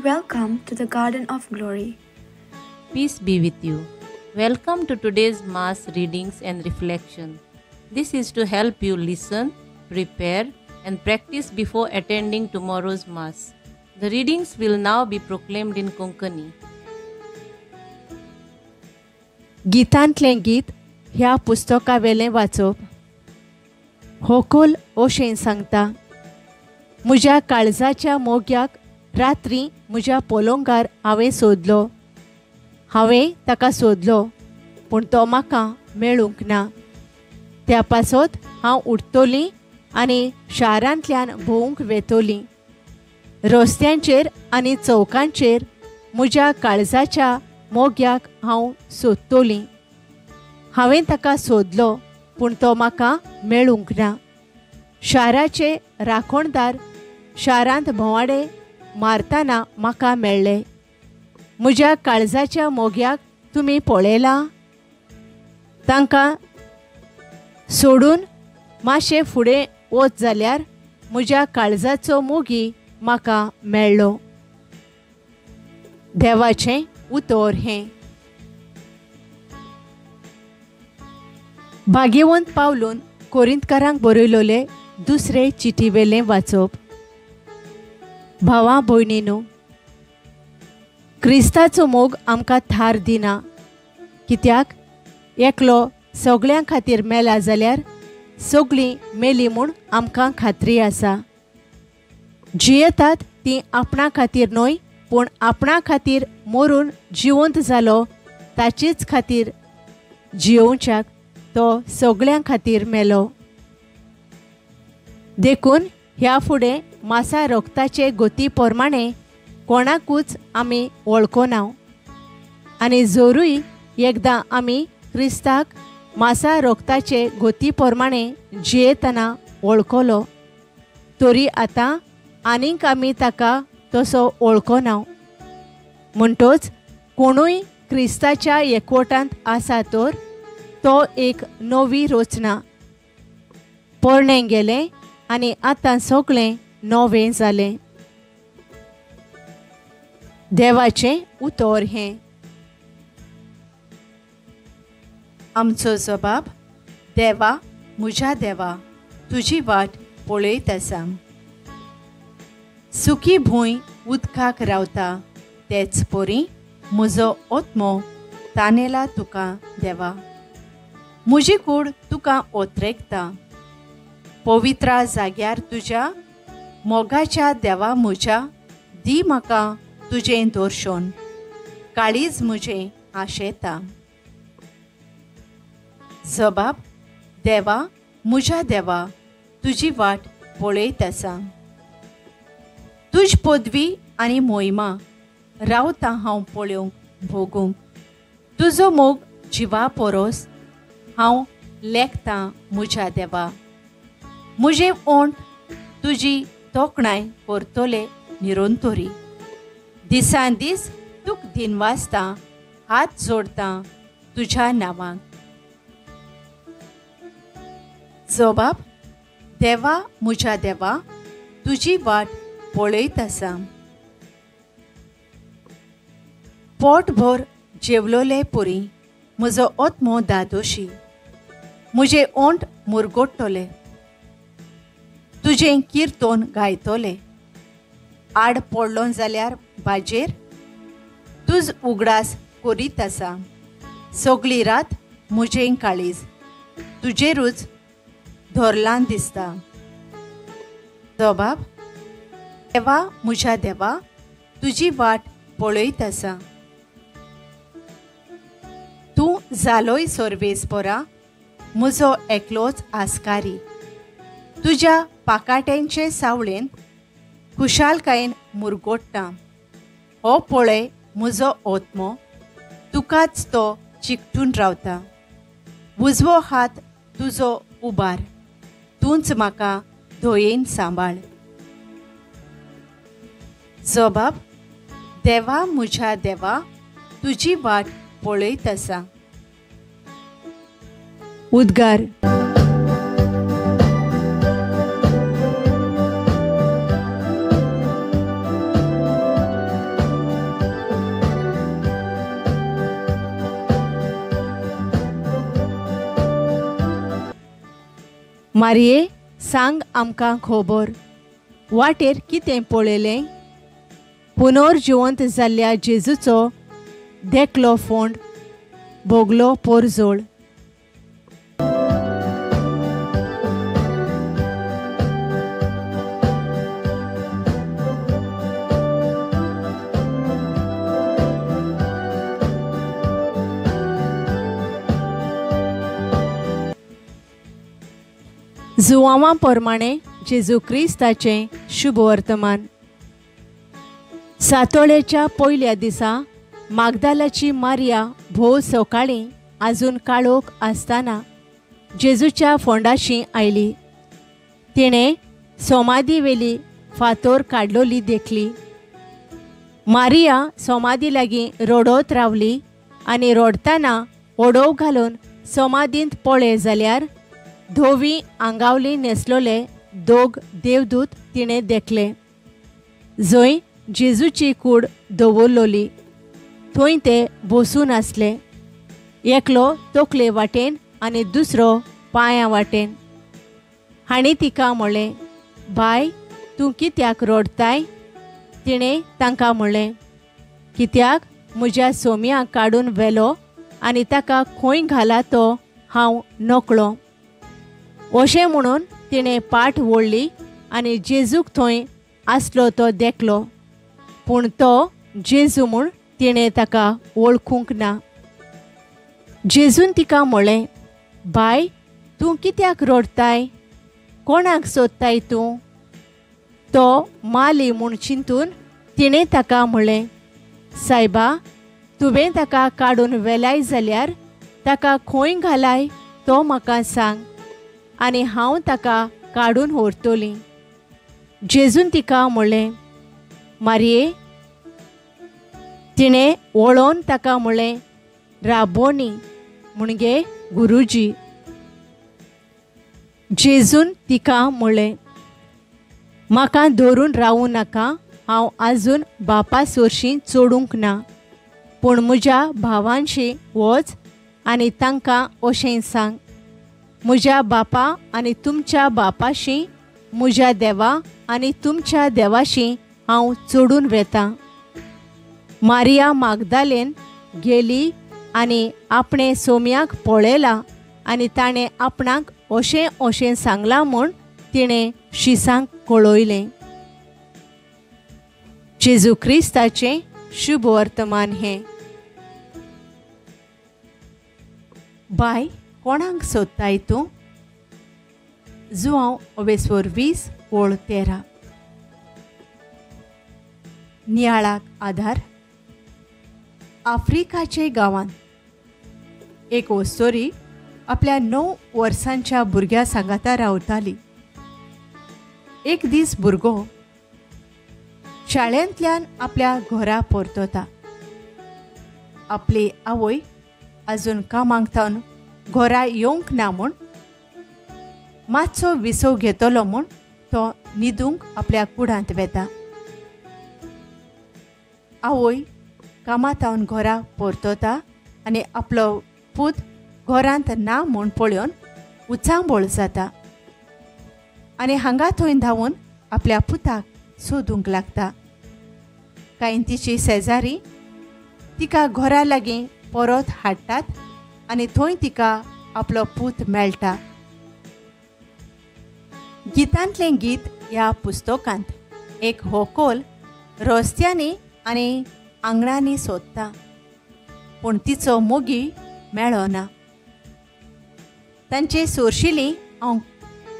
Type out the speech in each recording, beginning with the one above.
Welcome to the Garden of Glory. Peace be with you. Welcome to today's Mass readings and reflection. This is to help you listen, prepare, and practice before attending tomorrow's Mass. The readings will now be proclaimed in Konkani. गितांतलें गीत ह्या पुस्तकावेलें वाचप. होकोल अशें सांगता, म्हज्या काळजाच्या मोग्याक रात्री म्हज्या पोलोंगार हांवें सोदलो, हांवें ताका सोदलो पूण तो म्हाका मेळूंक ना. त्या पासत हांव उठतलीं आनी शारांतल्यान भोंवूंक वेतोलीं. रस्त्यांचेर आनी चौकांचेर म्हज्या काळजाच्या मोग्याक हांव सोदतलीं. हांवें ताका सोदलो पूण तो म्हाका मेळूंक ना. शाराचे राखणदार शारांत भोंवाडे मारतना म्हाका मेळ्ळे. म्हज्या काळजाच्या मोग्याक तुमी पळयलां? तांकां सोडून मातशें फुडें वच जाल्यार म्हज्या काळजाचो मोगी म्हाका मेळ्ळो. देवाचें उतर हें. भाग्यवंत पावलून कोरिंतकारांक बरयलोले दुसरे चिटीवेलें वाचप. भावा भयणीनू, क्रिस्ताचो मोग आमकां थार दिना, कित्याक एकलो सगळ्यां खातीर मेला जाल्यार सगळीं मेली म्हूण आमकां खात्री आसा. जियेतात तीं आपणा खातीर न्हय, पूण आपणा खातीर मरून जिवंत जालो ताचेच खातीर जियोवच्याक तो सगळ्यां खातीर मेलो. देखून ह्या फुडें मासा रोगताचे गती प्रमाणे कोणाकूच आमी वळखना. आनी जरूय एकदां आमी क्रिस्ताक मासा रोगताचे गती प्रमाणे जियेतना वळखलो तरी आतां आनीक आमी ताका तसो वळखना. म्हणटोच कोणूय क्रिस्ताच्या एकवटांत आसा तर तो एक नवी रचना, पोरणें गेलें आनी आतां सगळें नवें जालें. देवाचें उतर हें. आमचो जबाब, देवा म्हज्या देवा, तुजी वाट पळयत आसा. सुकी भूंय उदकाक रावता तेच परी म्हजो आत्मो तानेला तुका देवा. म्हजी कूड तुका ओतरेकता पवित्रा जाग्यार तुज्या मोगाच्या देवा म्हज्या, दी म्हाका तुजें दर्शन, काळीज म्हजें आशेता. जबाब, देवा म्हज्या देवा, तुजी वाट पळयत आसा. तुज पदवी आनी मोहिमा रावता हांव पळोवंक भोगूंक, तुजो मोग जिवा पोरोस हांव लेखतां म्हज्या देवा. म्हजें ओंठ तुजी तोखणाय करतले निरंतरी, दिसान दीस तुक दिनवासता, हात जोडता तुज्या नांवाक. जबाब, देवा म्हज्या देवा, तुजी वाट पळयत आसा. पोटभर जेवलोले पुरी म्हजो आत्मो दादोशी, म्हजे ओंठ मुरगोट्टले तुजें किर्तन गायतले. आड पडलो जाल्यार बाजेर तुज उगडास करीत आसा, सगळी रात म्हजें काळीज तुजेरूच धरलां दिसता. जबाब, देवा म्हज्या देवा, तुजी वाट पळयत आसा. तूं जालोय सर्वेस्परा म्हजो एकलोच आस्कारी, तुज्या पाकाट्यांचे सावळेन खुशालकायेन मुरगोट्टा. हो पळय म्हजो आत्मो तुकाच तो चिकटून रावता, उजवो हात तुजो उबार, तूंच म्हाका धोयेन सांबाळ. जबाब, देवा म्हज्या देवा, तुजी वाट पळयत आसा. उद्गार. मारये, सांग आमकां खबर, वाटेर कितें पळयलें? पुनर्जिवंत जाल्ल्या जेजूचो देखलो फोंड भोगलो पोरजोळ. जुवांवा प्रमाणे जेजू क्रिस्ताचें शुभवर्तमान. सातोळेच्या पयल्या दिसा मागदालाची मारिया भोव सकाळीं आजून काळोख आसतना जेजूच्या फोंडाशी आयली. तिणें सोमादी वेली फातोर काडलोली देखली. मारिया सोमादी लागीं रडत रावली आनी रडटना ओडोव घालून सोमादींत पळय जाल्यार धोवी आंगावली न्हेसलोले दोग देवदूत तिणें देखले. जंय जेजूची कूड दवरलोली थंय ते बसून आसले, एकलो तकले वाटेन आनी दुसरो पांयां वाटेन. हांणी तिका म्हणलें, बाय, तूं कित्याक रडताय? तिणें तांकां म्हणलें, कित्याक म्हज्या सोम्याक काडून व्हेलो आनी ताका खंय घाला तो हांव नकळो. अशें म्हणून तिणें पाट वळ्ळी आनी जेजूक थंय आसलो तो देखलो, पूण तो जेजू म्हूण तिणें ताका वळखूंक ना. जेजून तिका म्हणलें, बाय, तूं कित्याक रडताय? कोणाक सोदताय तूं? तो माली म्हूण चिंतून तिणें ताका म्हणलें, सायबा, तुवें ताका काडून व्हेलाय जाल्यार ताका खंय घालाय तो म्हाका सांग आनी हांव ताका काडून व्हरतलीं. जेजून तिका म्हणलें, मारये. तिणें वळोवन ताका म्हणलें, राबोनी, म्हणजे गुरुजी. जेजून तिका म्हणलें, म्हाका धरून रावूं नाका, हांव आजून बापा सोरशीं चडूंक ना, पूण म्हज्या भावांशी वच आनी तांकां अशें सांग, म्हज्या बापा आनी तुमच्या बापाशी, म्हज्या देवा आनी तुमच्या देवाशी हांव चडून वेतां. मारिया मागदालेन गेली आनी आपणें सोम्याक पळयला आनी ताणें आपणाक अशें अशें सांगलां म्हूण तिणें शिसांक कळयलें. जेजू क्रिस्ताचें शुभवर्तमान हें. बाय, कोणाक सोदताय तूं? जुआंव ओवेस्वर 20 ओळ 13. नियाळाक आधार. आफ्रिकाचे गांवांत एक ओस्तोरी आपल्या 9 वर्सांच्या भुरग्या सांगाता रावताली. एक दीस भुरगो शाळेंतल्यान आपल्या घरा परतता. आपली आवय अजून कामाक थावन घरा येवंक ना म्हूण मातसो विसव घेतलो म्हूण तो न्हिदूंक आपल्या कुडांत वेता. आवय कामा थावन घरा परतता आनी आपलो पूत घरांत ना म्हूण पळोवन उचांबळ जाता आनी हांगा थंय धांवून आपल्या पुताक सोदूंक लागता. कांय तिची शेजारी तिका घरा लागीं परत हाडटात आनी थंय तिका आपलो पूत मेळटा. गितांतलें गीत ह्या पुस्तकांत एक होकोल रस्त्यांनी आनी आंगणांनी सोदता, पूण तिचो मोगी मेळना. तांचे सोरशिली हांव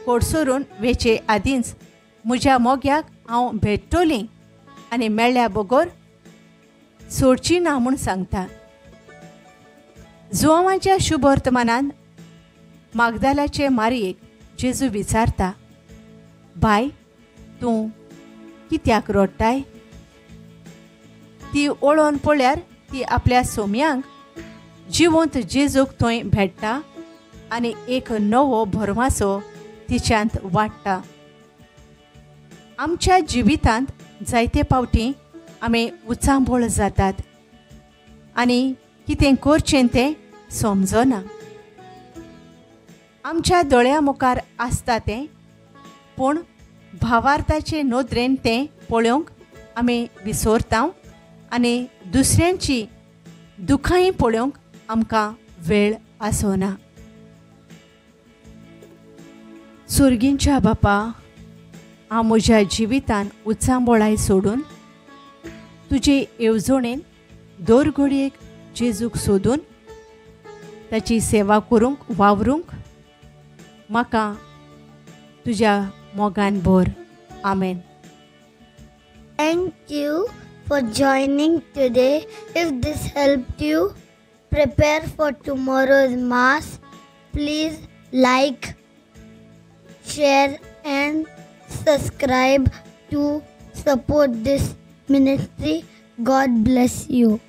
कोडसरून वेचे आदींच म्हज्या मोग्याक हांव भेटतली आनी मेळ्ळ्या बगर सोडची ना म्हूण सांगता. जुआंवाच्या शुभवर्तमानान मागदालाचे मारयेक जेजू विचारता, बाय, तूं कित्याक रडटाय? ती ओळोन पळ्यार ती आपल्या सोम्यांक जिवंत जेजूक थंय भेट्टा आनी एक नवो भरमासो तिच्यांत वाडटा. आमच्या जिवितांत जायते फावटी आमी उचांबळ जातात आनी कितें करचें तें समजना. आमच्या दोळ्या मुखार आसता तें, पूण भावार्थाचे नदरेन तें पळोवंक आमी विसरता आनी दुसऱ्यांची दुखांय पळोवंक आमकां वेळ आसना. सुर्गींच्या बापा, हांव म्हज्या जिवितान उचांबोळाय सोडून तुजे येवजणेन दर घडयेक जेजूक सोदून ताची सेवा करूंक वावरूंक म्हाका तुज्या मोगान भर. आमेन. Thank you for joining today. If this helped you prepare for tomorrow's Mass, please like, share and subscribe to support this ministry. God bless you.